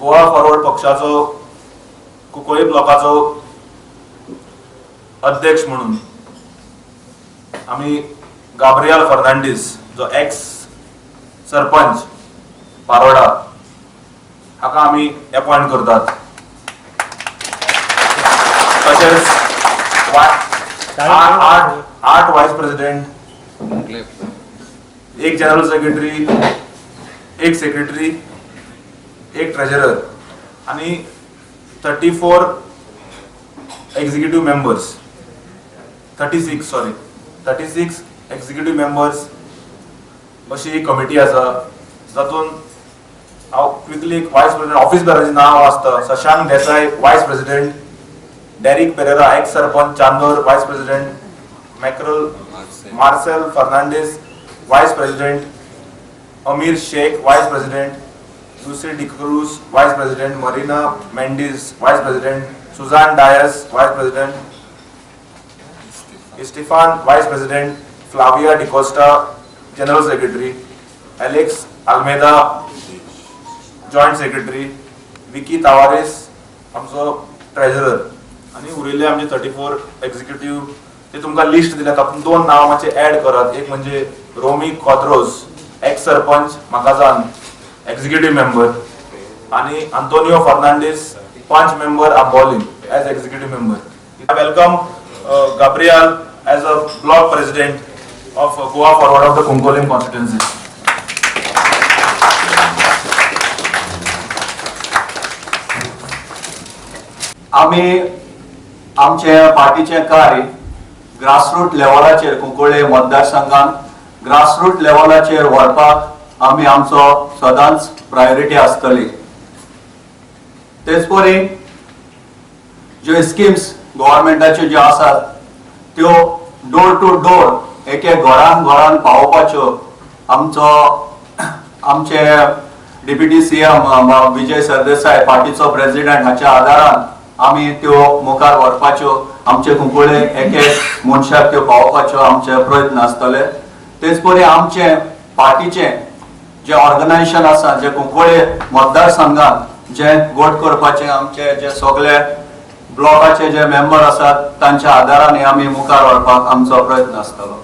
Goa forward पक्षाचो कुंकळ्ळी ब्लॉकाचो अध्यक्ष म्हणून आमी गाब्रियल फर्नांडीस जो एक्स सरपंच पारोडा हाका आमी अपॉयंट करतात. तशेंच आठ वायस प्रेसिडेंट, एक जनरल सेक्रेटरी, एक सेक्रेटरी, एक ट्रेजरर आणि 34 executive members, 36, sorry, 36 executive members अशी एक कमिटी आसा. जातून हांव क्विकली एक वायस प्रेसिडेंट ऑफिस बेराचें नांव आसता. Shashank Desai vice president, Derek Pereira ex sarpanch Chandor vice president, मॅक्रल Marcel Fernandes vice president, Amir Shaikh vice president, Lucy D'Cruz vice president, Marina Mendes vice president, Suzanne Dias vice president, Stefan vice president, Flavia D'Costa general secretary, Alex Almeida joint secretary, Vicky Tavares आमचो treasurer आनी उरिल्ले आमचे 34 executive ते तुमकां list दिल्या. तातूंत दोन नांवां मातशे ऍड करात. एक म्हणजे रोमी क्वाद्रोस एक्स सरपंच म्हाकाजान एक्झिक्युटीव मेंबर आणि Antonio Fernandes panch member Ambolim as executive member. I welcome Gabriel as a block president of Goa Forward of the Cuncolim constituency. आमी आमचे पार्टीचें कार्य ग्रासरूट लेवलाचेर कुंकळ्ळे मतदारसंघान ग्रासरूट लेवलाचेर व्हरपाक आमी आमचो सदांच प्रायोरिटी आसतली. तेच परी ज्यो स्किम्स गव्हर्मेंटाच्यो ज्यो आसात त्यो डोर टू डोर एक एक घरान घरान पावोवपाच्यो आमचो आमचे डिप्युटी सीएम विजय सरदेसाय पार्टीचो प्रेसिडेंट हाच्या आदारान आमी त्यो मुखार व्हरपाच्यो आमचे कुंकळ्ळे एक एक मनशाक त्यो पावोवपाच्यो आमचे प्रयत्न आसतले. तेच परी आमचे पार्टीचे जे ऑर्गनायझेशन आसा जे कुंकळ्ळे मतदारसंघात जे गोट करपाचे आमचे जे सगळे ब्लॉकाचे जे मेंबर आसात तांच्या आदारान आमी मुखार व्हरपाक आमचो प्रयत्न आसतलो.